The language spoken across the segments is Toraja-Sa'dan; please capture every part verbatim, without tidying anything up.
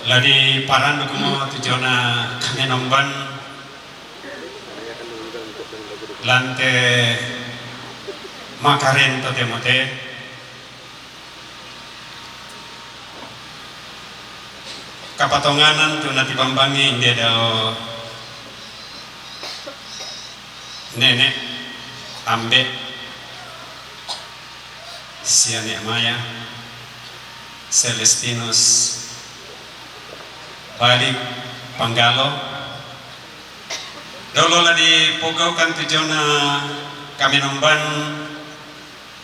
La di parandu kumo tu jona kami nomban lante makaren to temote. Kapatonganan tu natibambangi inde dau nene, ambe, sia ne maya, Celestinus Balik Panggalo. Dolo la dipogaukan tu jona kami nomban,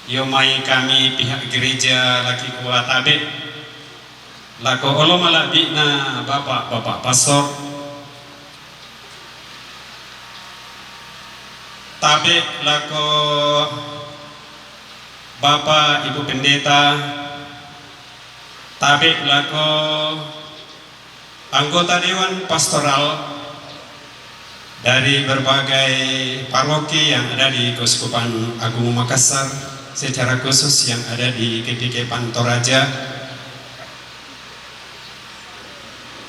io mai kami pihak gereja laki kua tabe. Lako olo malabina bapak-bapak pastor. Tabe lako Bapak Ibu Pendeta, tabe lako anggota Dewan Pastoral dari berbagai paroki yang ada di Keuskupan Agung Makassar, secara khusus yang ada di G P K Pantoraja.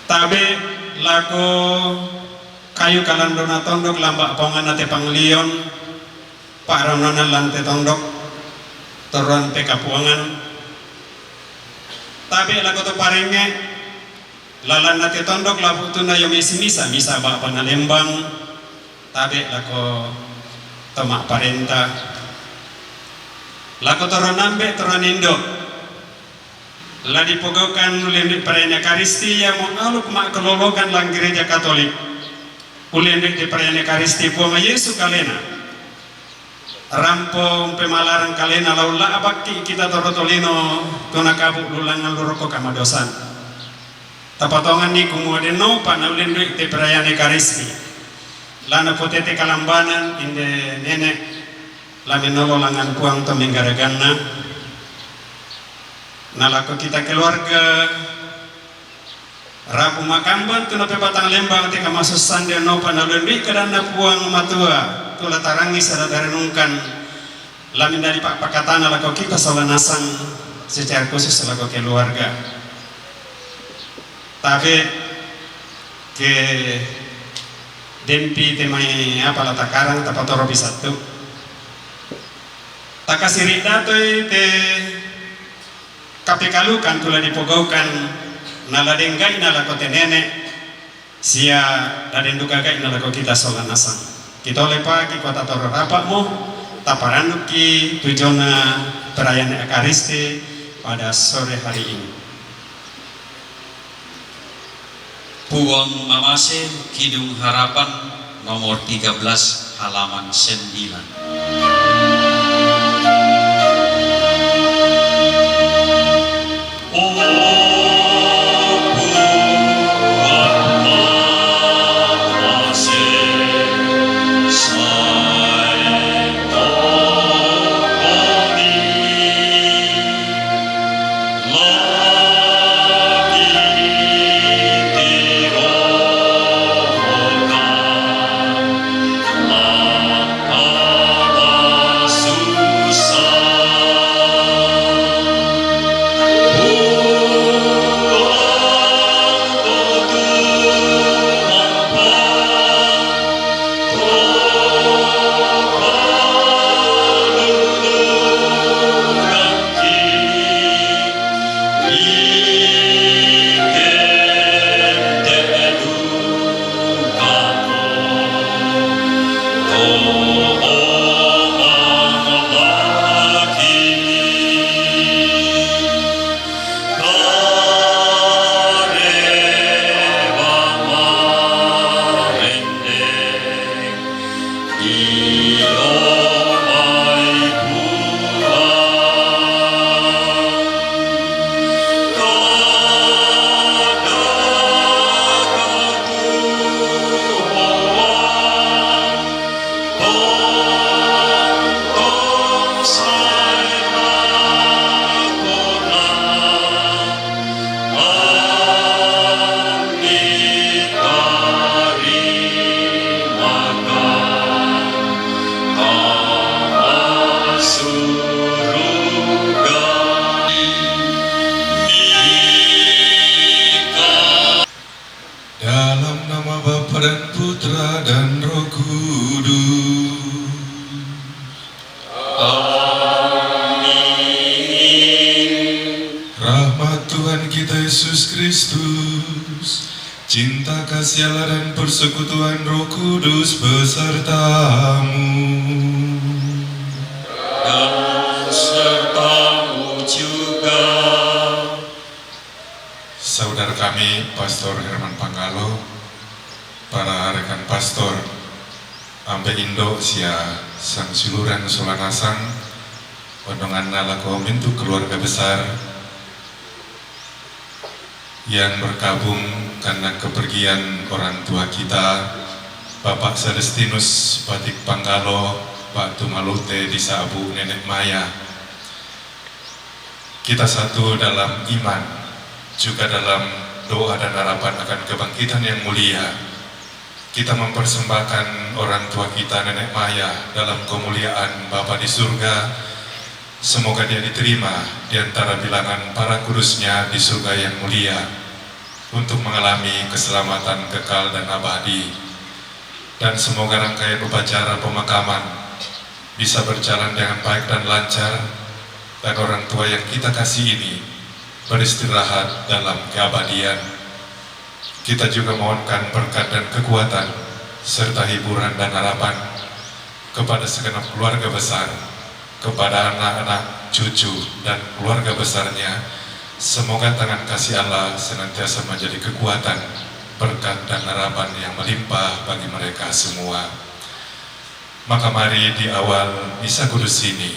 Tabe lako kayu kalandona tondok lamba pongan ate panglion, paranona lante tondok, toruan pekapuangan. Tabe lako to parenge, lalan ate tondok labu tuna yo misi misa, misa ba panalembang, tabe lako to ma parenta. Lako toronambe, toronindo. La dipogaukan ulende perayaan Ekaristi ia mo aluk ma kelolokan lang Gereja Katolik. Ulende di perayaan Ekaristi Puang Yesu kalena. Rampo umpe malarang kalena lau la abakki kita toro tolino tuna kabu lulangan luroko kamadosan. Tapatongan ni kumua deno pa na ulende di perayaan Ekaristi. Lana potete kalambanan inde nene la menolo langan Puang to menggaraganna. Na lako kita keluarga rapu makamban tuna pe batang lembang te kamasusande nopa na lendui kadanna Puang Matua, tula tarangi sada tarenungkan la mendadi pakpakatana lako kita sola nasang secara khusus lako keluarga. Tabe ke dempi te mai apa la takarang tapatoro pisatu. Takasiri datoi te kapekalukan tula dipogaukan na la denggaina lako te nene, sia la denduka gaina lako kita sola nasang. Kita ole pagi kota toro rapamo, taparanduki tujona perayaan Ekaristi pada sore hari ini. Puang Mamase, Kidung Harapan, nomor tiga belas, halaman sembilan. Rahmat Tuhan kita Yesus Kristus, cinta kasih Allah dan persekutuan Roh Kudus besertamu. Dan sertamu juga. Saudara kami, Pastor Herman Panggalo, para rekan pastor, ampe indo sia sang siuluran sola nasang, ondonganna lako mintu keluarga besar yang berkabung karena kepergian orang tua kita, Bapak Celestinus Patik Panggalo, Pak Tumalute di Sabu Nenek Maya. Kita satu dalam iman, juga dalam doa dan harapan akan kebangkitan yang mulia. Kita mempersembahkan orang tua kita Nenek Maya dalam kemuliaan Bapa di surga. Semoga dia diterima di antara bilangan para kudusnya di surga yang mulia untuk mengalami keselamatan kekal dan abadi. Dan semoga rangkaian upacara pemakaman bisa berjalan dengan baik dan lancar, dan orang tua yang kita kasih ini beristirahat dalam keabadian. Kita juga mohonkan berkat dan kekuatan, serta hiburan dan harapan kepada segenap keluarga besar, kepada anak-anak, cucu, dan keluarga besarnya. Semoga tangan kasih Allah senantiasa menjadi kekuatan, berkat, dan harapan yang melimpah bagi mereka semua. Maka mari di awal Misa Kudus ini,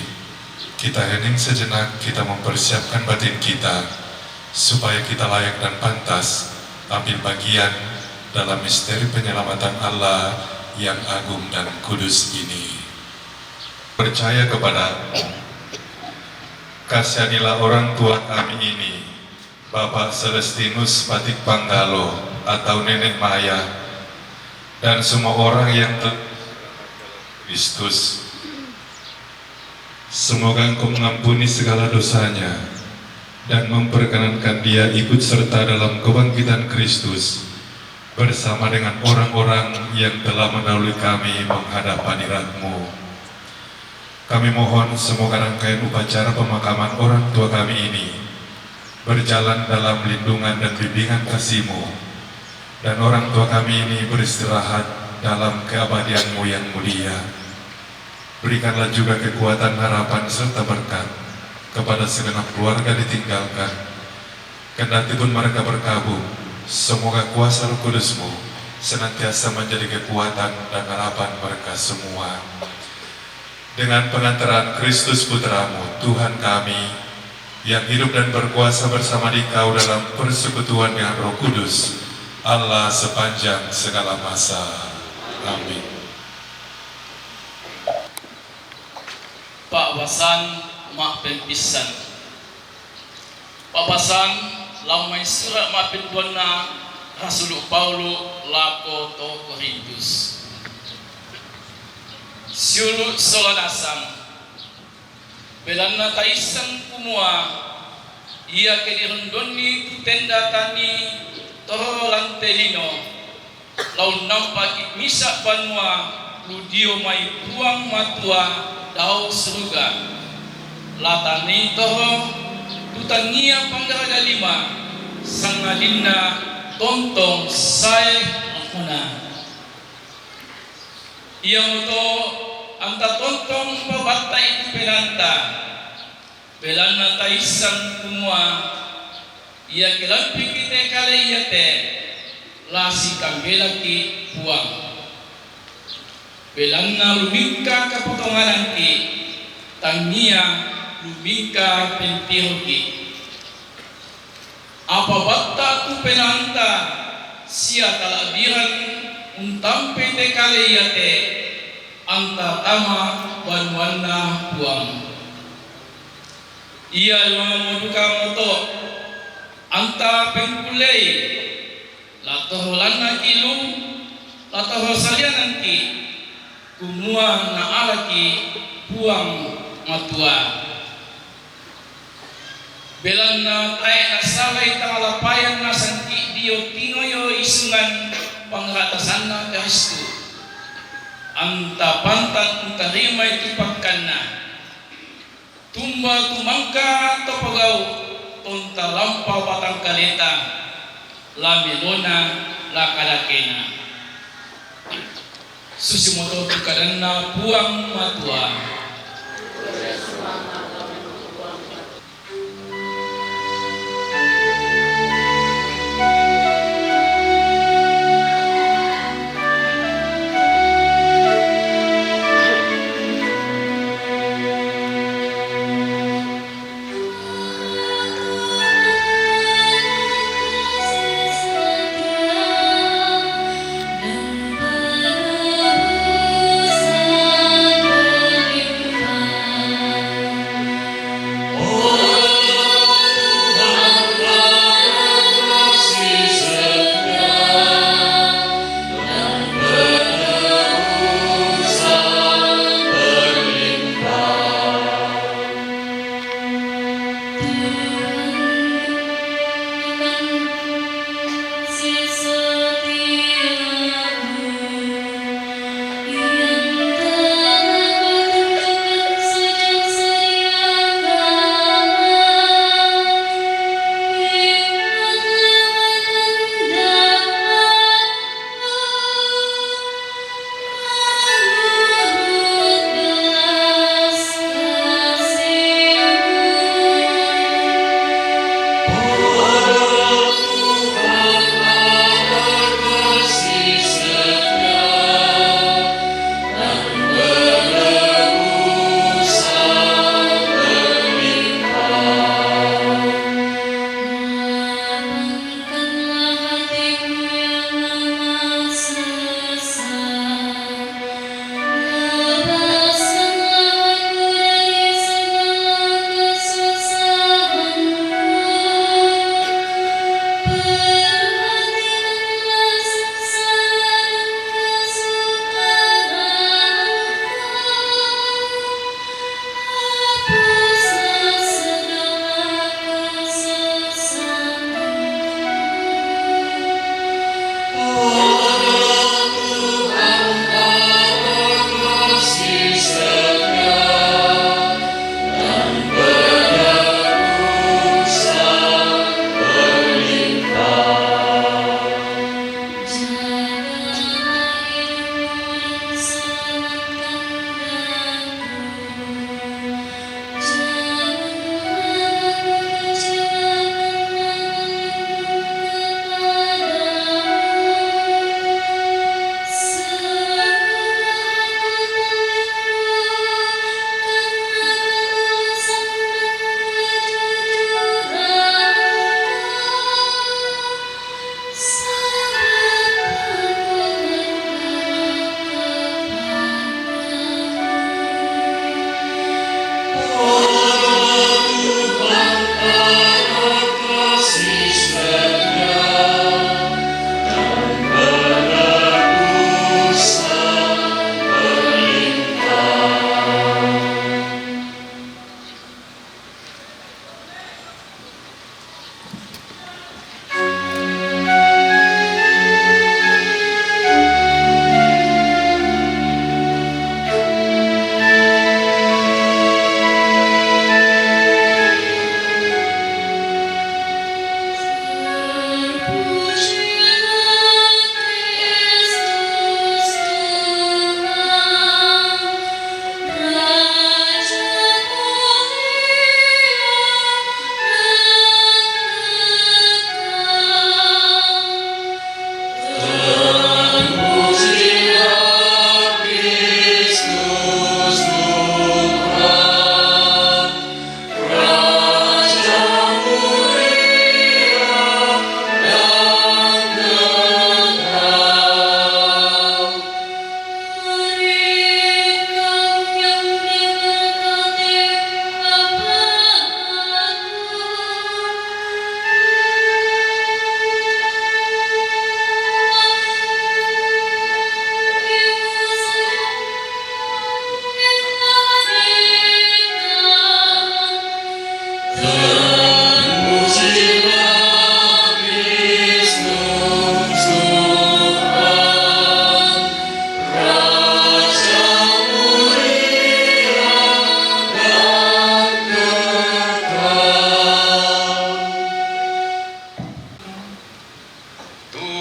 kita hening sejenak, kita mempersiapkan batin kita, supaya kita layak dan pantas ambil bagian dalam misteri penyelamatan Allah yang agung dan kudus ini. Percaya kepada, kasihanilah orang tua kami ini, Bapak Celestinus Patik Panggalo atau Nenek Maya, dan semua orang yang telah Kristus. Semoga Engkau mengampuni segala dosanya dan memperkenankan dia ikut serta dalam kebangkitan Kristus bersama dengan orang-orang yang telah mendahului kami menghadap hadirat-Mu. Kami mohon semoga rangkaian upacara pemakaman orang tua kami ini berjalan dalam lindungan dan bimbingan kasih-Mu, dan orang tua kami ini beristirahat dalam keabadian-Mu yang mulia. Berikanlah juga kekuatan, harapan, serta berkat kepada segenap keluarga ditinggalkan. Kendati pun mereka berkabung, semoga kuasa Roh Kudus-Mu senantiasa menjadi kekuatan dan harapan mereka semua. Dengan pengantaran Kristus Putra-Mu, Tuhan kami, yang hidup dan berkuasa bersama Dikau dalam persekutuan dengan Roh Kudus, Allah sepanjang segala masa. Amin. Pa'basan ma'pempissan. Pa'basan lao mai sura' ma'penduanna Rasulu Paulu lako to Korintus. Siulu' sola nasang. Belanna taissan kumua, iake dirondonni tu tenda tanii torro lan te lino, la unnampaki' misa' banua lu dio mai Puang Matua dao suruga. La tanii torro tu tangia panggaraga lima, sangadinna tontong sae ammona. Iamoto anta tontong umpabatta'i tu penaanta, belanna taissan kumua, iake lampiki te kale iate, la sikambelaki' Puang. Belanna lumingka kapotonganangki', tangia lumingka pentiroki'. Apa batta' tu penaanta sia tala'birang untampei te kale iate, anta tama banuanna Puang. Ia dukamoto, anta pengkullei, la toholannaki' lu, la tohosalianangki', kumua naalaki' Puang Matua. Belanna tae' nasalai tangala payan nasangki' dio tingoyo isungan pangra'tasanna Kristus, anta pantan untarimai tu pakkanna. Tumba tu mangka to pogau', Unta lampa batang kaleta, la melona, la kadakena. Susimoto tu kadanNa Puang Matua.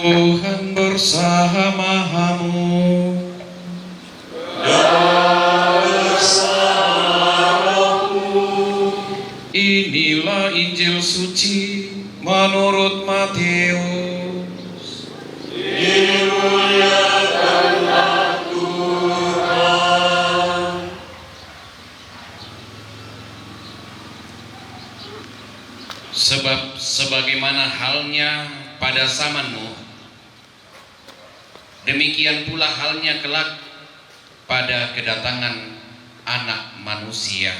Tuhan bersamamu. Inilah Injil suci menurut Matius. Sebab sebagaimana halnya pada zaman Nuh, demikian pula halnya kelak pada kedatangan Anak Manusia.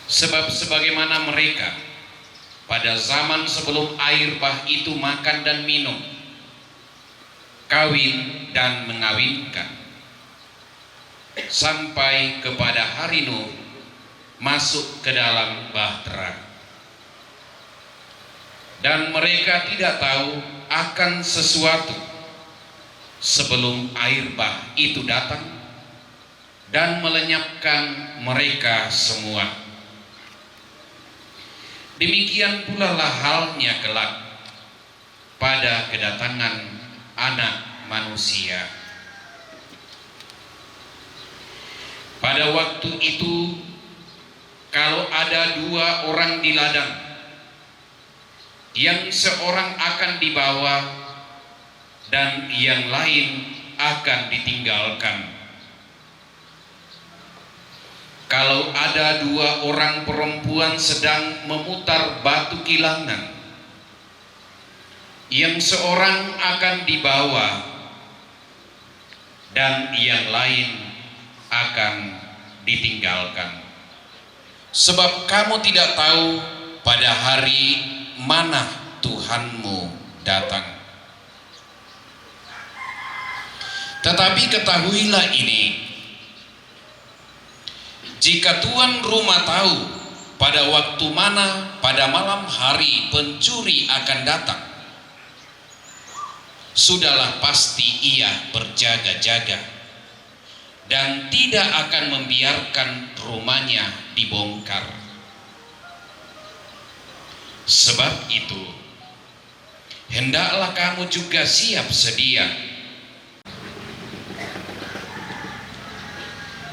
Sebab sebagaimana mereka pada zaman sebelum air bah itu makan dan minum, kawin dan mengawinkan, sampai kepada hari Nuh masuk ke dalam bahtera. Dan mereka tidak tahu akan sesuatu sebelum air bah itu datang dan melenyapkan mereka semua. Demikian pula lah halnya kelak pada kedatangan Anak Manusia. Pada waktu itu, kalau ada dua orang di ladang, yang seorang akan dibawa dan yang lain akan ditinggalkan. Kalau ada dua orang perempuan sedang memutar batu kilangan, yang seorang akan dibawa dan yang lain akan ditinggalkan. Sebab kamu tidak tahu pada hari mana Tuhanmu datang. Tetapi ketahuilah ini, jika tuan rumah tahu pada waktu mana pada malam hari pencuri akan datang, sudahlah pasti ia berjaga-jaga dan tidak akan membiarkan rumahnya dibongkar. Sebab itu, hendaklah kamu juga siap sedia.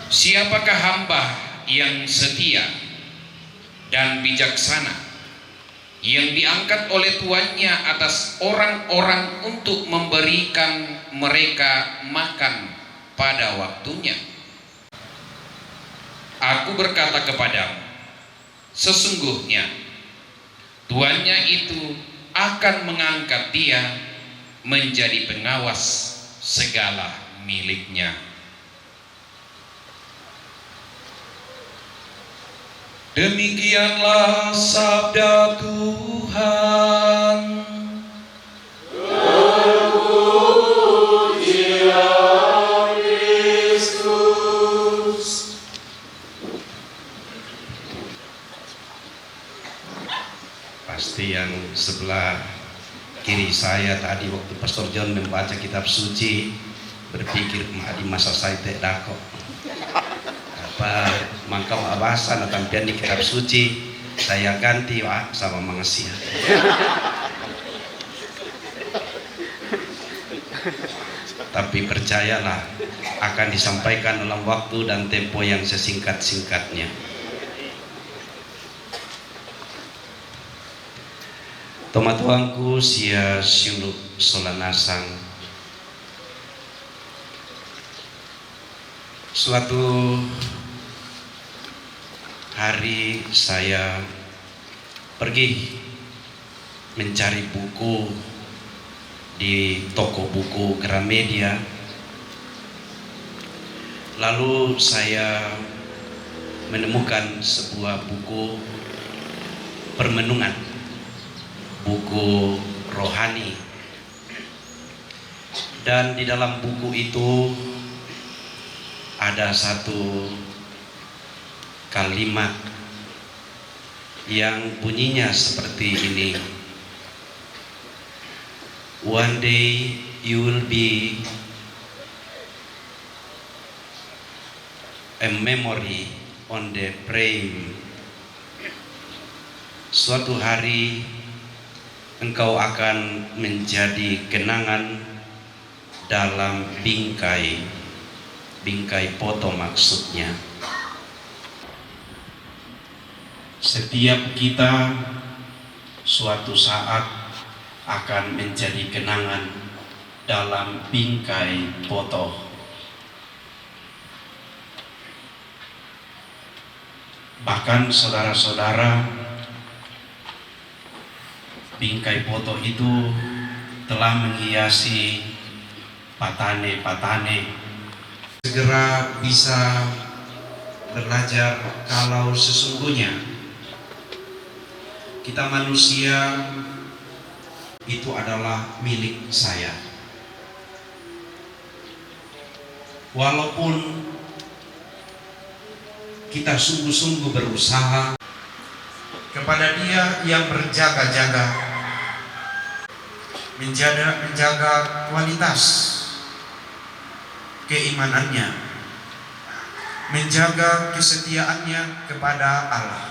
Siapakah hamba yang setia dan bijaksana, yang diangkat oleh tuannya atas orang-orang untuk memberikan mereka makan pada waktunya? Aku berkata kepadamu, sesungguhnya tuannya itu akan mengangkat dia menjadi pengawas segala miliknya. Demikianlah sabda Tuhan. Pasti yang sebelah kiri saya tadi, waktu Pastor John membaca kitab suci, berpikir, "Madi masa saya tidak dako. Apa mangkam abasa na tampian di kitab suci, saya ganti, Wak, sama mengesia." Tapi percayalah, akan disampaikan dalam waktu dan tempo yang sesingkat-singkatnya. Tomatuangku sia siulu solanasang. Suatu hari saya pergi mencari buku di toko buku Gramedia. Lalu saya menemukan sebuah buku permenungan, buku rohani. Dan di dalam buku itu ada satu kalimat yang bunyinya seperti ini. One day you will be a memory on the frame. Suatu hari Engkau akan menjadi kenangan dalam bingkai, bingkai foto maksudnya. Setiap kita suatu saat akan menjadi kenangan dalam bingkai foto. Bahkan saudara-saudara, bingkai foto itu telah menghiasi patane-patane. Segera bisa belajar kalau sesungguhnya kita manusia itu adalah milik saya. Walaupun kita sungguh-sungguh berusaha, kepada dia yang berjaga-jaga, menjaga, menjaga kualitas keimanannya, menjaga kesetiaannya kepada Allah,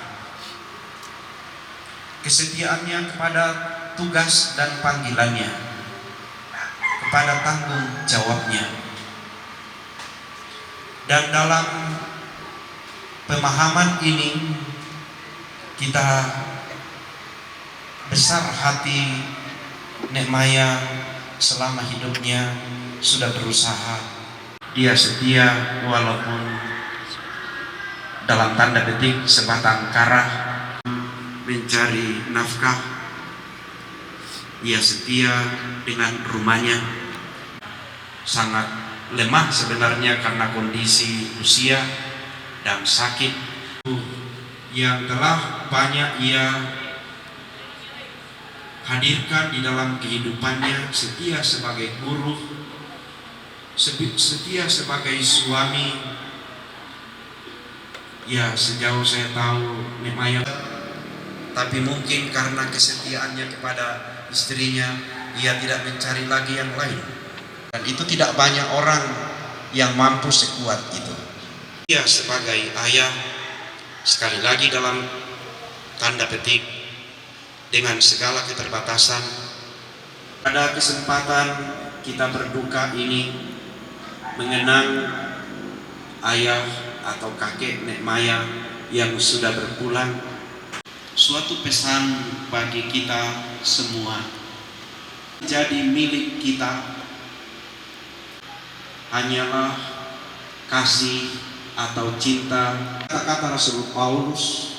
kesetiaannya kepada tugas dan panggilannya, kepada tanggung jawabnya. Dan dalam pemahaman ini, kita besar hati Nek Maya selama hidupnya sudah berusaha. Dia setia walaupun dalam tanda petik sebatang kara mencari nafkah. Ia setia dengan rumahnya. Sangat lemah sebenarnya karena kondisi usia dan sakit yang telah banyak ia hadirkan di dalam kehidupannya, setia sebagai guru, sepi- setia sebagai suami. Ya, sejauh saya tahu, Nek Maya, tapi mungkin karena kesetiaannya kepada istrinya, ia tidak mencari lagi yang lain. Dan itu tidak banyak orang yang mampu sekuat itu. Ia sebagai ayah, sekali lagi dalam tanda petik, dengan segala keterbatasan. Pada kesempatan kita berduka ini, mengenang ayah atau kakek Nek Maya yang sudah berpulang, suatu pesan bagi kita semua. Jadi milik kita hanyalah kasih atau cinta. Kata-kata Rasul Paulus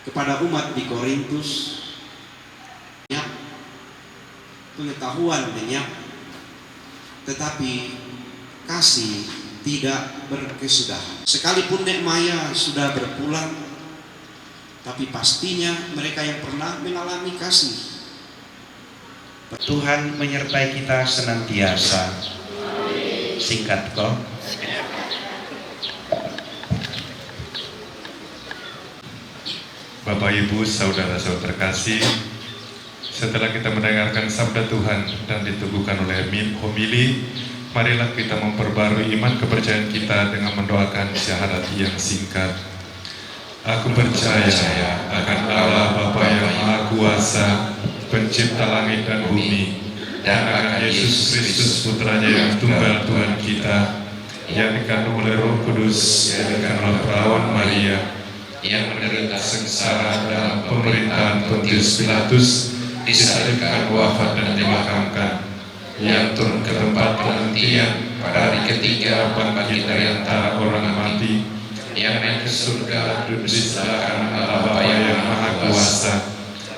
kepada umat di Korintus, banyak pengetahuan, banyak, tetapi kasih tidak berkesudahan. Sekalipun Nek Maya sudah berpulang, tapi pastinya mereka yang pernah mengalami kasih. Tuhan menyertai kita senantiasa. Singkat kok. Bapak, Ibu, saudara-saudara terkasih, setelah kita mendengarkan sabda Tuhan dan diteguhkan oleh mi- homili, marilah kita memperbarui iman kepercayaan kita dengan mendoakan syahadat yang singkat. Aku percaya akan Allah Bapa yang Maha Kuasa, Pencipta langit dan bumi, dan akan Yesus Kristus, Putranya yang tunggal, Tuhan kita, yang dikandung oleh Roh Kudus, yang dikandung oleh perawan Maria, yang menderita sengsara dalam pemerintahan Pontius Pilatus, disalibkan, wafat, dan dimakamkan, yang turun ke tempat penggantian, pada hari ketiga bangkit dari antara orang mati, yang naik ke surga, duduk di sebelah kanan Allah Bapa yang Maha Kuasa.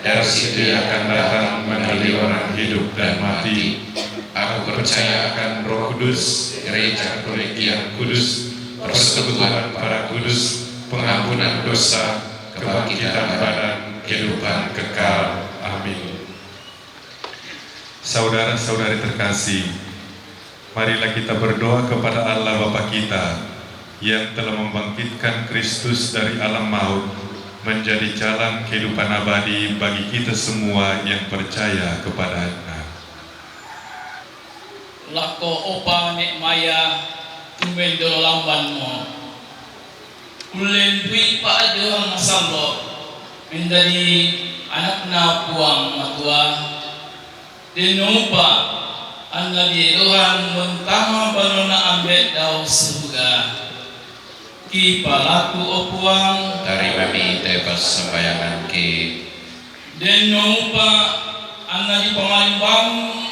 Dari situ ia akan datang mengadili orang hidup dan mati. Aku percaya akan Roh Kudus, gereja Katolik yang kudus, persetubuhan para kudus, pengampunan dosa, kebangkitan badan, kehidupan kekal. Amin. Saudara-saudari terkasih, marilah kita berdoa kepada Allah Bapa kita, yang telah membangkitkan Kristus dari alam maut, menjadi jalan kehidupan abadi bagi kita semua yang percaya kepada-Nya. Lako opa Nek Maya, tumben dolo lamban mo. Ullen dui pa adohang masallo, mendadi Anakna Puang Matua, denno upa' anna dielohan mentama banona Ambe' dao suruga. Kipalaku, o Puang. Tarimami te passambayangangki. Denno upa' anna dipamalimbangung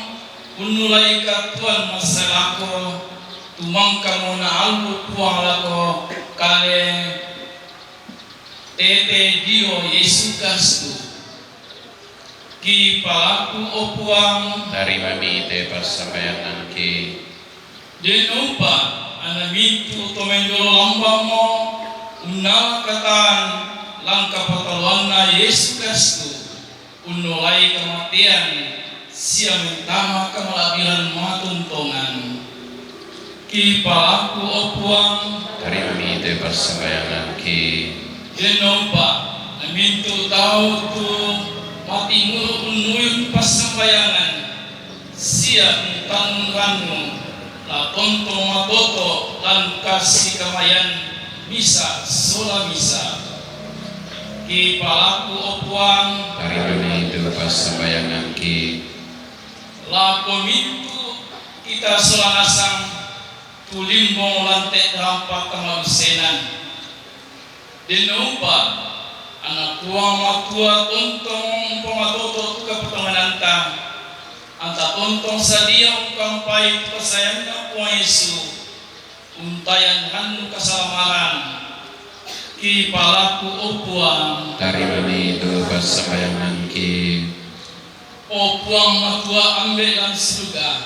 unnulai kattuan massa lako, tumangkamo naallu Puang lako kale tete dio Yesu Kristu. Kipalaku, o Puang. Tarimami te passambayangangki. Denno upa' anna mintu' to mendolo lambammo unnala katan lan kapataloanna Yesu Kristu, unnolai kamatean sia mentama kamala'biran matontongan. Kipalaku, o Puang. Tarimami te passambayangangki. Denno upa' anna mintu' tau tu matinguru unnuyung passambayangan sia untannung rannu la tontong matoto' lan kassikamayan misa' sola misa'. Kipalaku, o Puang. Tarimami te passambayangangki. Lako mintu' kita sola nasang tu limbong lan te' darampa kamalussenan. Denno upa' anna Puang Matua tontong umpamatoto' tu kapatongananta, anta tontong sadia ungkampai tu kasaeanna Puang Yesu, untayan rannu kasalamaran. Kipalaku, o Puang. Tarimami te passambayangangki. O Puang Matua Ambe' lan suruga,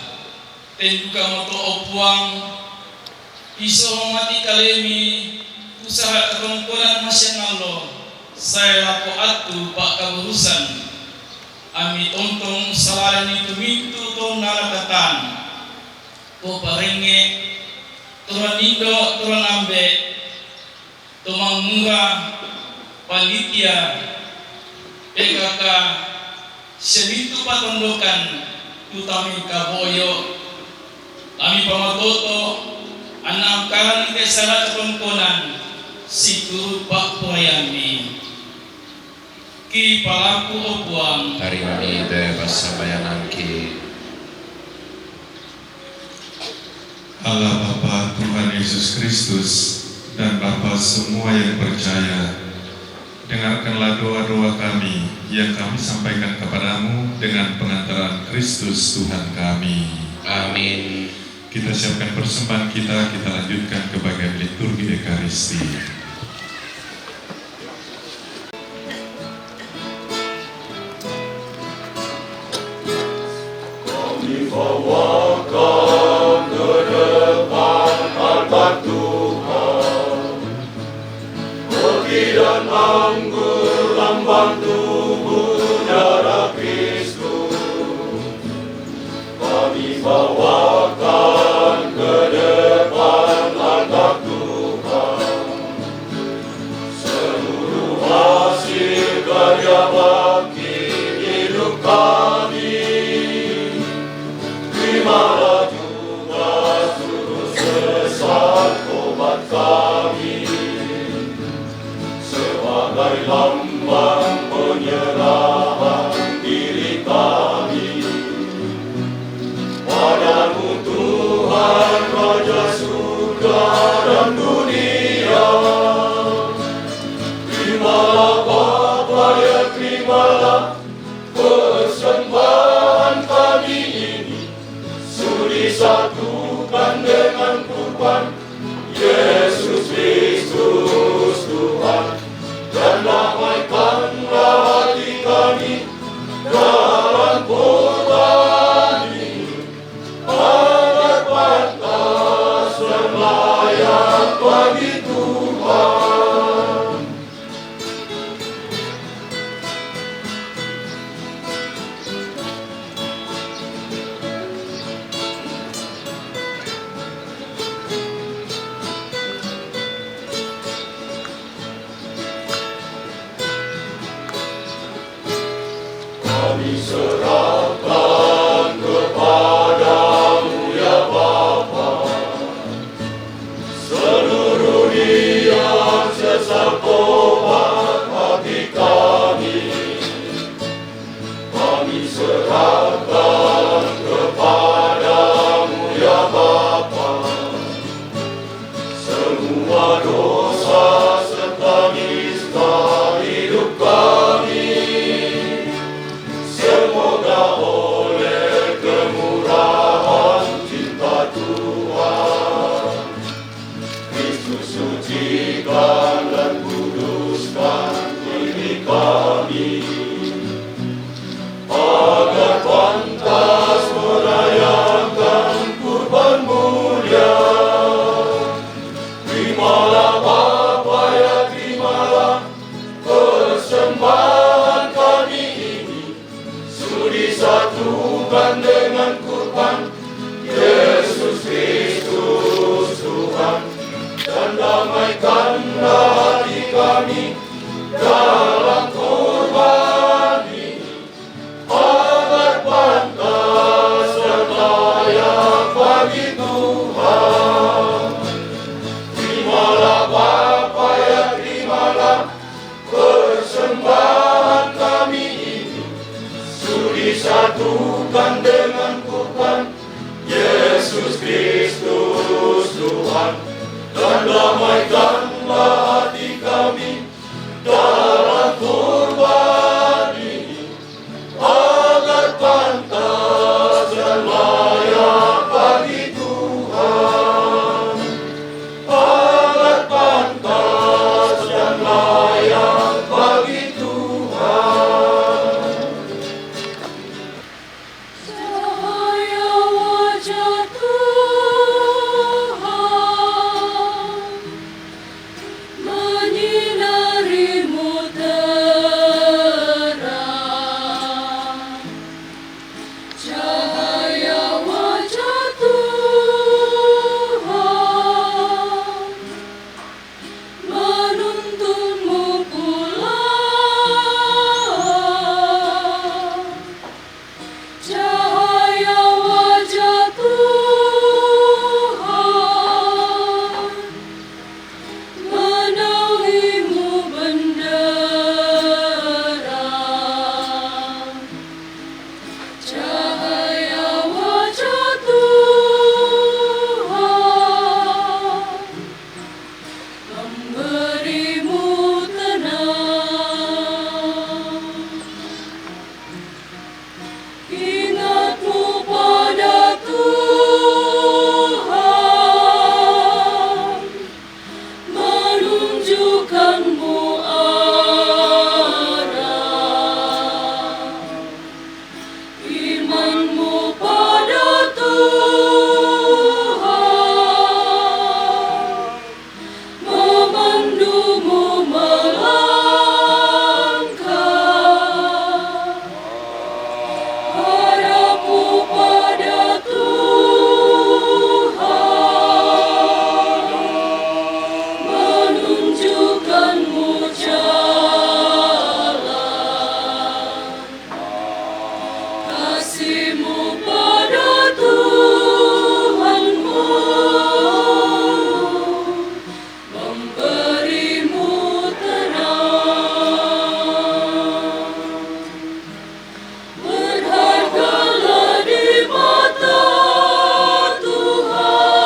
ten dukamoto, o Puang, isoho mati kalemi tu sala' katongkonan masiang allo sae lako attu pa'kaburusan. Ammi tontong salarani tu mintu' to unnala katan, to parengnge', to uran indo', to uran ambe', to mangura, panitia, P K K, sia mintu' patondokan tu tamengka boyo', lami pamatoto' anna angkarani te sala' katongkonan situru' pa'poraiammi. Kipalaku, o Puang. Tarimami te passambayangangki. Allah Bapa, Tuhan Yesus Kristus, dan Bapa semua yang percaya, dengarkanlah doa-doa kami yang kami sampaikan kepadamu dengan pengantaran Kristus Tuhan kami. Amin. Kita siapkan persembahan kita, kita lanjutkan ke bagian liturgi Ekaristi. Kami bawakan ke depan altar Tuhan, roti dan anggur lambang tubuh darah Kristus. Kami bawakan ke depan altar Tuhan seluruh hasil karya bakti hidup kami. Terimalah juga seluruh sesat tobat kami sebagai lambang penyerahan diri kami padamu, Tuhan, Raja surga dan dunia. Terimalah Bapa, ya, terimalah persembahan kami ini, sudi satukan dengan kurban Yesus Kristus Tuhan, dan damaikanlah hati kami dalam kurban ini. Agar pantas dan layak bagi Tuhan. Kami serahkan kepadamu, ya Bapa, seluruh niat sesat tobat hati kami. dengan kurban Yesus Kristus Tuhan, dan damaikanlah hati kami dalam kurban ini, agar pantas dan layak bagi Tuhan, agar pantas dan layak bagi Tuhan. Cahaya wajah Tuhan menyinarimu terang. Cahaya wajah Tuhan menuntunmu pulang. Cahaya wajah Tuhan menaungimu benderang. Cahaya wajah Tuhan memberimu tenang. Ingatmu pada Tuhan menunjukkanmu arah. Imanmu pada Tuhan memandumu melangkah. Harapmu pada Tuhan menunjukkanmu jalan. Kasihmu pada Tuhanmu memberimu terang. Berhargalah di mata Tuhan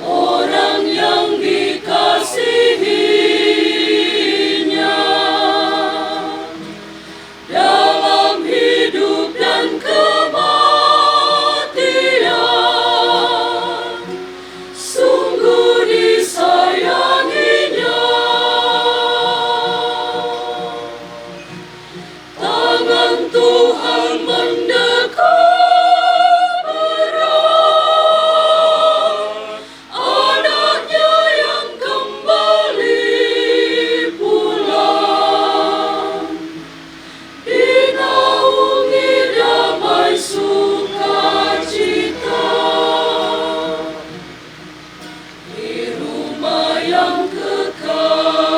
orang yang dikasihinya dalam hidup dan kematian. Sungguh disayanginya. Tangan Tuhan mendekat erat, anaknya yang kembali pulang, dinaungi damai sukacita di rumah yang kekal.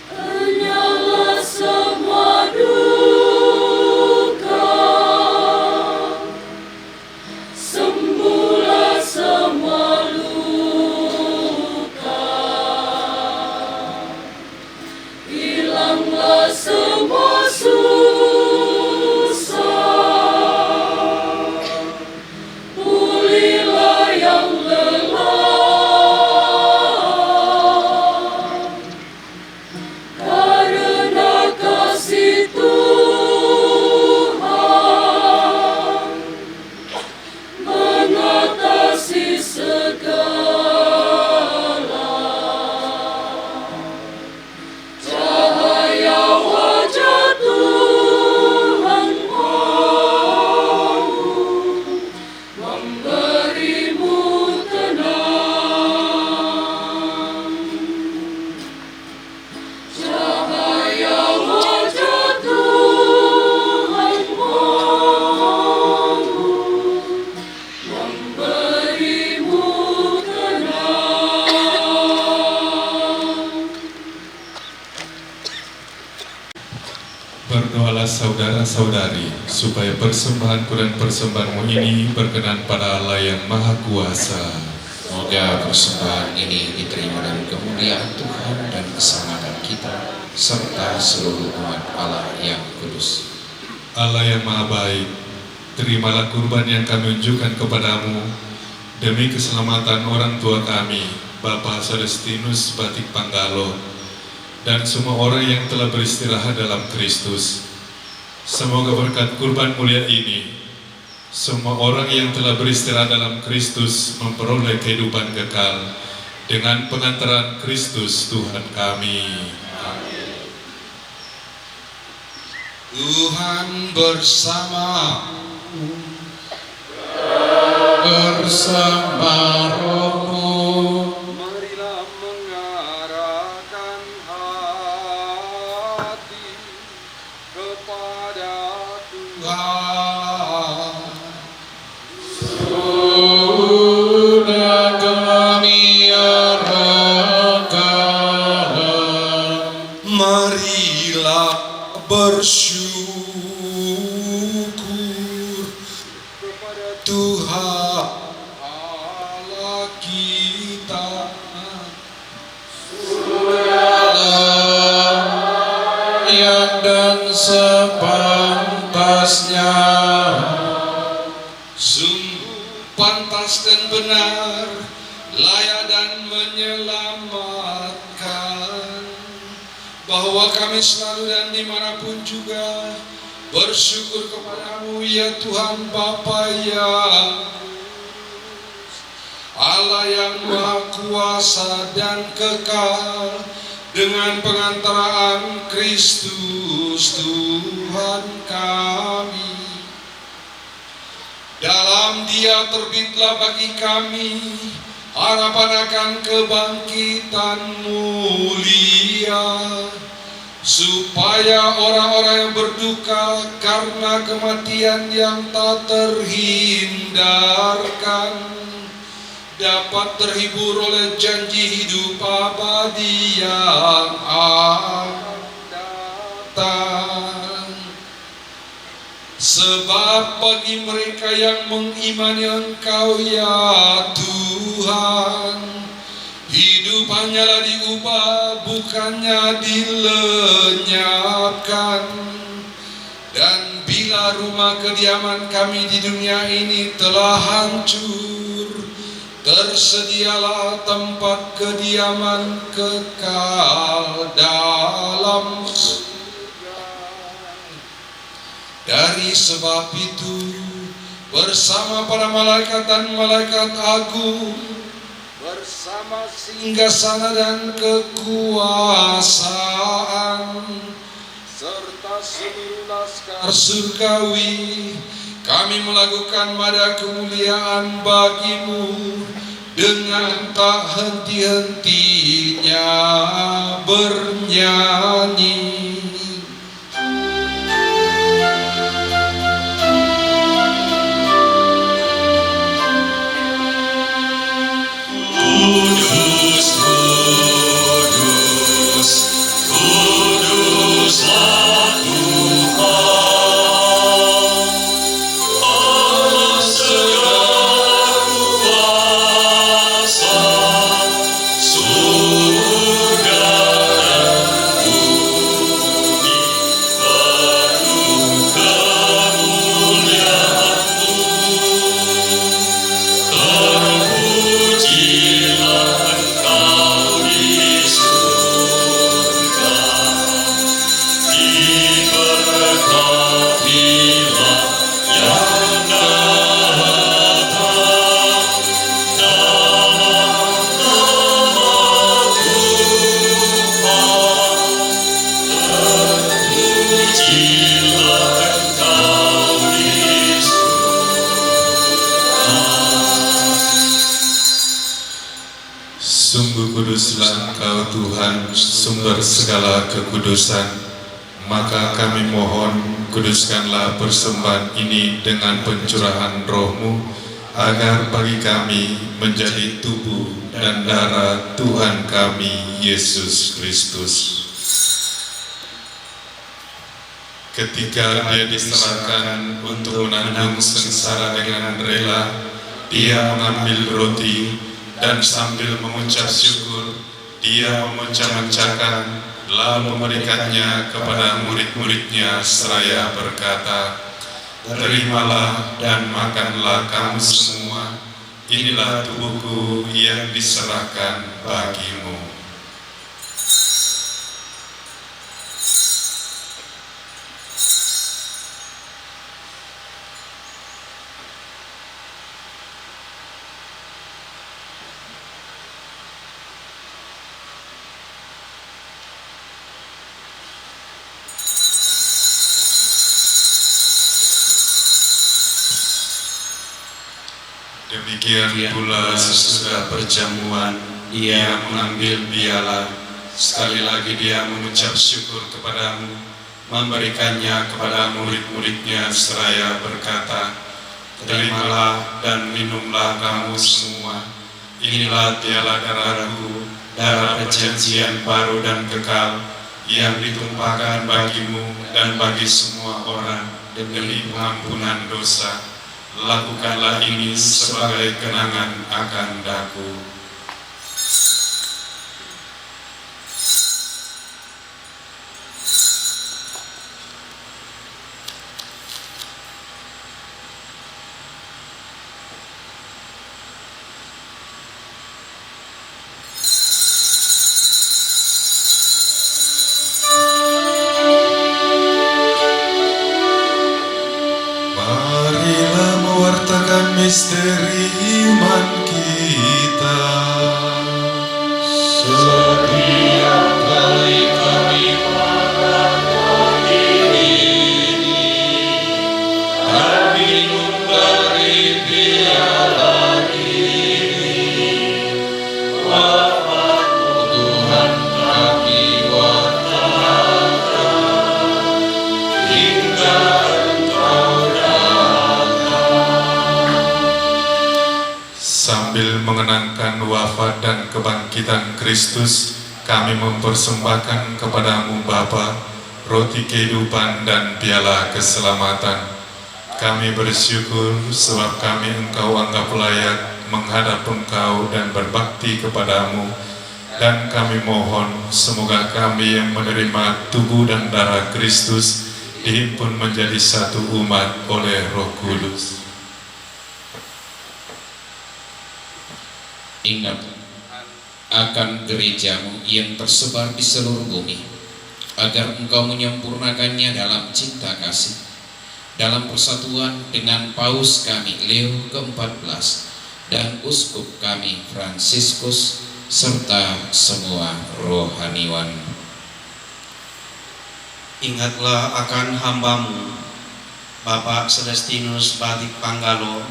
Kenyanglah semua duka, sembuhlah semua luka, hilanglah semua susah, pulihlah yang lelah. Karena kasih Tuhan mengatasi segala. Cahaya wajah Tuhan memberimu tenang. Cahaya wajah Tuhan memberimu tenang. Berdoalah saudara-saudari, supaya persembahanku dan persembahanmu ini berkenan pada Allah yang Maha Kuasa. Semoga persembahan ini diterima dalam kemuliaan Tuhan dan keselamatan kita. serta seluruh umat Allah yang kudus. Allah yang Maha Baik, terimalah kurban yang kami unjukkan kepadamu demi keselamatan orang tua kami, Bapak Celestinus Batik Panggalo, dan semua orang yang telah beristirahat dalam Kristus. Semoga berkat kurban mulia ini, semua orang yang telah beristirahat dalam Kristus memperoleh kehidupan kekal dengan pengantaran Kristus Tuhan kami. Amin. Tuhan bersama, bersama rohmu. Marilah mengarahkan hati kepada Tuhan. Sudah kami arahkan. Marilah bersyukur kepada Tuhan Allah kita. Yang dan sepantasnya. Sungguh pantas dan benar, layak dan menyelamatkan, bahwa kami selalu dan dimanapun juga bersyukur kepadamu, ya Tuhan, Bapa yang Allah yang Maha Kuasa dan Kekal, dengan pengantaraan Kristus Tuhan kami. Dalam Dia terbitlah bagi kami harapan akan kebangkitan mulia, supaya orang-orang yang berduka karena kematian yang tak terhindarkan dapat terhibur oleh janji hidup abadi yang akan datang. Sebab bagi mereka yang mengimani Engkau, ya Tuhan, hidup hanyalah diubah, bukannya dilenyapkan. Dan bila rumah kediaman kami di dunia ini telah hancur, tersedialah tempat kediaman kekal dalam surga. Dari sebab itu, bersama para malaikat dan malaikat agung, bersama singgasana dan kekuasaan, serta seluruh laskar surgawi, kami melakukan mada kemuliaan bagi-Mu dengan tak henti-hentinya bernyanyi. Kudus, kudus, kuduslah Tuhan, Allah segala kuasa. Surga dan bumi penuh kemuliaan-Mu. Terpujilah Engkau di surga, diberkatilah yang datang dalam nama Tuhan. Terpujilah Engkau di surga. Sungguh kuduslah Engkau, Tuhan, sumber segala kekudusan. Maka kami mohon, kuduskanlah persembahan ini dengan pencurahan Roh-Mu, agar bagi kami menjadi tubuh dan darah Tuhan kami, Yesus Kristus. Ketika Dia diserahkan untuk menanggung sengsara dengan rela, Dia mengambil roti dan sambil mengucap syukur, Dia memecah-mecahkan Lalu memberikannya kepada murid-muridnya seraya berkata, "Terimalah dan makanlah kamu semua, inilah tubuhku yang diserahkan bagimu." Demikian pula sesudah perjamuan, ia mengambil piala. Sekali lagi dia mengucap syukur kepadamu, memberikannya kepada murid-muridnya seraya berkata, "Terimalah dan minumlah kamu semua. Inilah piala darahku, darah perjanjian baru dan kekal, yang ditumpahkan bagimu dan bagi semua orang demi pengampunan dosa. Lakukanlah ini sebagai kenangan akan daku." Marilah mewartakan misteri iman kita. Setiap kali kami merayakan ini, kami memberi piala ini, wafat-Mu, Tuhan, kami wartakan hingga Engkau datang. Sambil mengenangkan wafat dan kebangkitan Kristus, kami mempersembahkan kepada-Mu, Bapa, roti kehidupan dan piala keselamatan. Kami bersyukur sebab kami Engkau anggap layak menghadap Engkau dan berbakti kepada-Mu, dan kami mohon semoga kami yang menerima tubuh dan darah Kristus dihimpun menjadi satu umat oleh Roh Kudus. Ingat akan gereja-Mu yang tersebar di seluruh bumi, agar Engkau menyempurnakannya dalam cinta kasih, dalam persatuan dengan Paus kami Leo keempat belas dan Uskup kami Fransiskus, serta semua rohaniwan. Ingatlah akan hamba-Mu, Bapak Celestinus Batik Panggalo,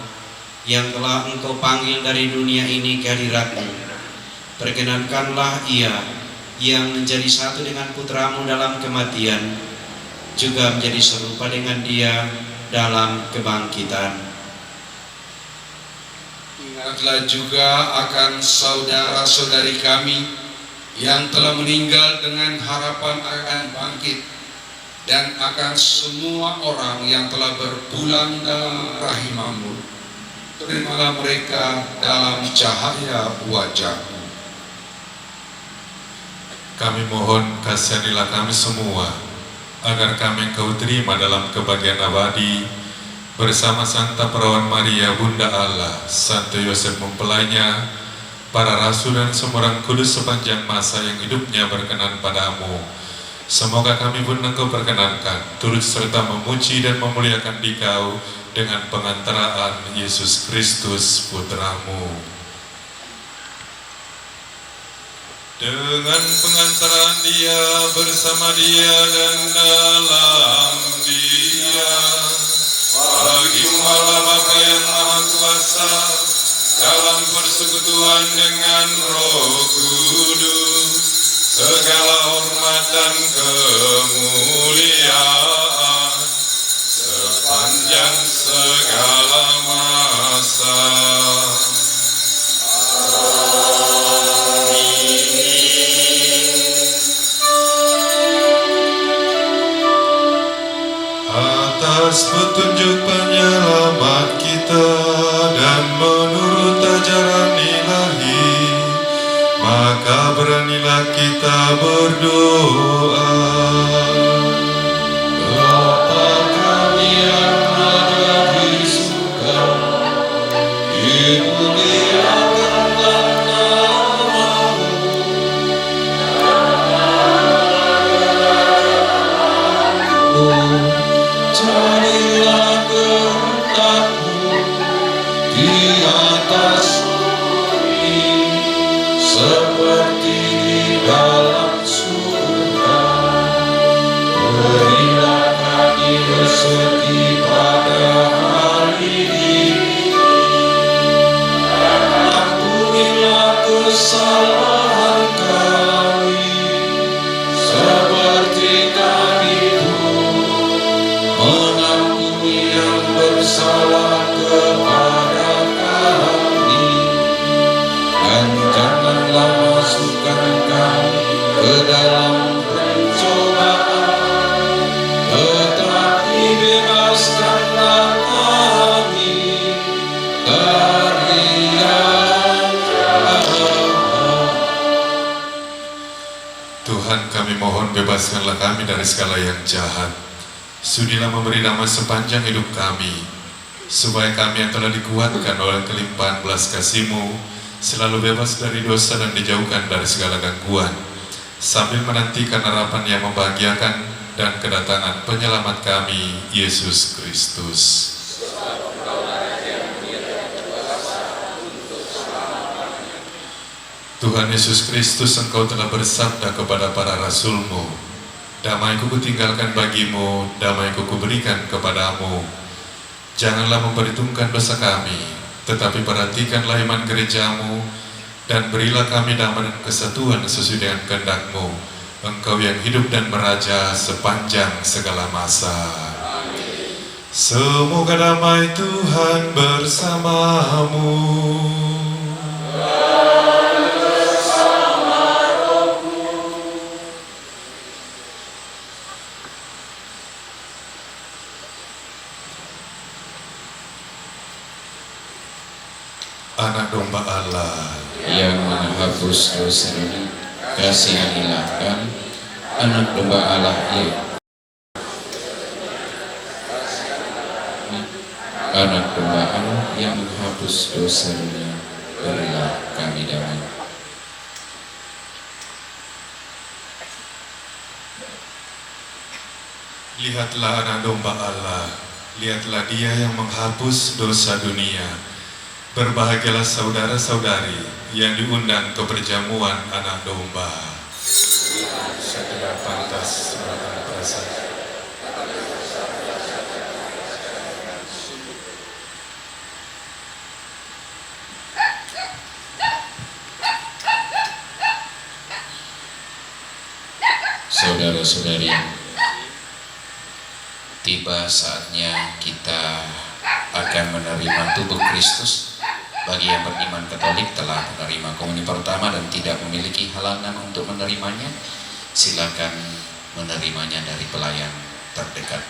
yang telah Engkau panggil dari dunia ini ke hadirat-Mu. Perkenankanlah ia yang menjadi satu dengan putra-Mu dalam kematian, juga menjadi serupa dengan Dia dalam kebangkitan. Ingatlah juga akan saudara-saudari kami yang telah meninggal dengan harapan akan bangkit, dan akan semua orang yang telah berpulang dalam rahim-Mu. Terimalah mereka dalam cahaya wajah-Mu. Kami mohon, kasihanilah kami semua, agar kami Engkau terima dalam kebahagiaan abadi, bersama Santa Perawan Maria, Bunda Allah, Santo Yosef mempelainya, para rasul dan semua orang kudus sepanjang masa yang hidupnya berkenan pada-Mu. Semoga kami pun Engkau perkenankan, turut serta memuji dan memuliakan Dikau dengan pengantaraan Yesus Kristus, Putra-Mu. Dengan pengantaraan Dia, bersama Dia, dan dalam Dia, bagi-Mu Allah Bapa yang Maha Kuasa, dalam persekutuan dengan Roh Kudus, segala hormat dan kemuliaan sepanjang segala masa. Atas petunjuk penyelamat kita dan menurut ajaran ilahi, maka beranilah Kita berdoa. Bapa kami yang ada di surga, dimuliakanlah nama-Mu. Jadilah kehendak-Mu di atas bumi seperti di dalam surga. Berilah kami rezeki pada hari ini. Ampunilah kesalahan kami, seperti kami pun mengampuni yang bersalah kepada kami. Dan janganlah masukkan kami ke dalam pencobaan, tetapi bebaskanlah kami dari yang jahat. Tuhan, kami mohon, bebaskanlah kami dari segala yang jahat. Sudilah memberi damai sepanjang hidup kami, supaya kami yang telah dikuatkan oleh kelimpahan belas kasih-Mu selalu bebas dari dosa dan dijauhkan dari segala gangguan, sambil menantikan harapan yang membahagiakan dan kedatangan Penyelamat kami, Yesus Kristus. Tuhan Yesus Kristus, Engkau telah bersabda kepada para rasul-Mu, "Damai-Ku kutinggalkan bagimu, damai-Ku kuberikan kepadamu. Janganlah memperhitungkan dosa kami, tetapi perhatikanlah iman gereja-Mu, dan berilah kami damai dan kesatuan sesuai dengan kehendak-Mu, Engkau yang hidup dan meraja sepanjang segala masa." Semoga damai Tuhan bersamamu. Anak Domba Allah yang menghapus dosa dunia, kasianilah kami. Anak Domba Allah yang Anak Domba Allah yang menghapus dosa dunia, berilah kami damai. Lihatlah Anak Domba Allah, lihatlah Dia yang menghapus dosa dunia. Berbahagialah saudara-saudari yang diundang ke perjamuan Anak Domba. Saya tidak pantas melakukan perasaan. Saudara-saudari, tiba saatnya kita akan menerima tubuh Kristus. Bagi yang beriman Katolik, telah menerima komuni pertama dan tidak memiliki halangan untuk menerimanya, silakan menerimanya dari pelayan terdekat.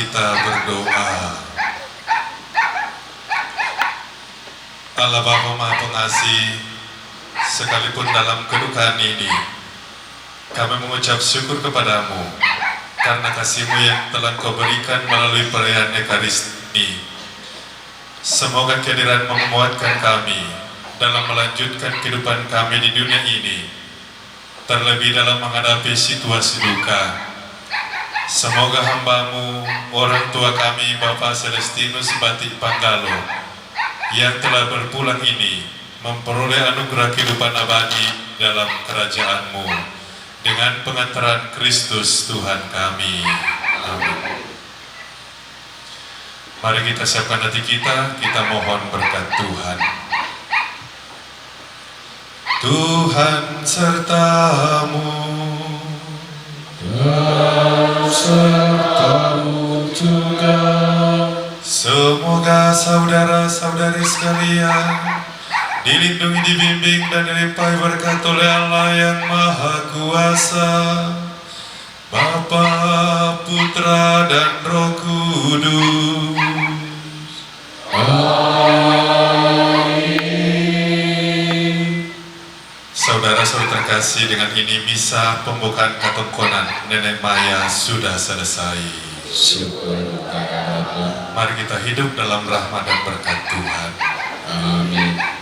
Kita berdoa. Allah Bapa Maha Pengasih, sekalipun dalam kedukaan ini, kami mengucap syukur kepada-Mu karena kasih-Mu yang telah Engkau berikan melalui perayaan Ekaristi ini. Semoga kehadiran menguatkan kami dalam melanjutkan kehidupan kami di dunia ini, terlebih dalam menghadapi situasi duka. Semoga hamba-Mu, orang tua kami, Bapak Celestinus Batik Panggalo, yang telah berpulang ini, memperoleh anugerah kehidupan abadi dalam kerajaan-Mu, dengan pengantaran Kristus Tuhan kami. Amin. Mari kita siapkan hati kita, kita mohon berkat Tuhan. Tuhan sertamu. Dan sertamu juga. Semoga saudara-saudari sekalian dilindungi, dibimbing, dan dilimpahi berkat oleh Allah yang Maha Kuasa, Bapa, Putra, dan Roh Kudus. Amin. Saudara-saudara terkasih, dengan ini misa pembukaan katongkonan Nenek Maya sudah selesai. Syukur kepada Allah. Mari kita hidup dalam rahmat dan berkat Tuhan. Amin.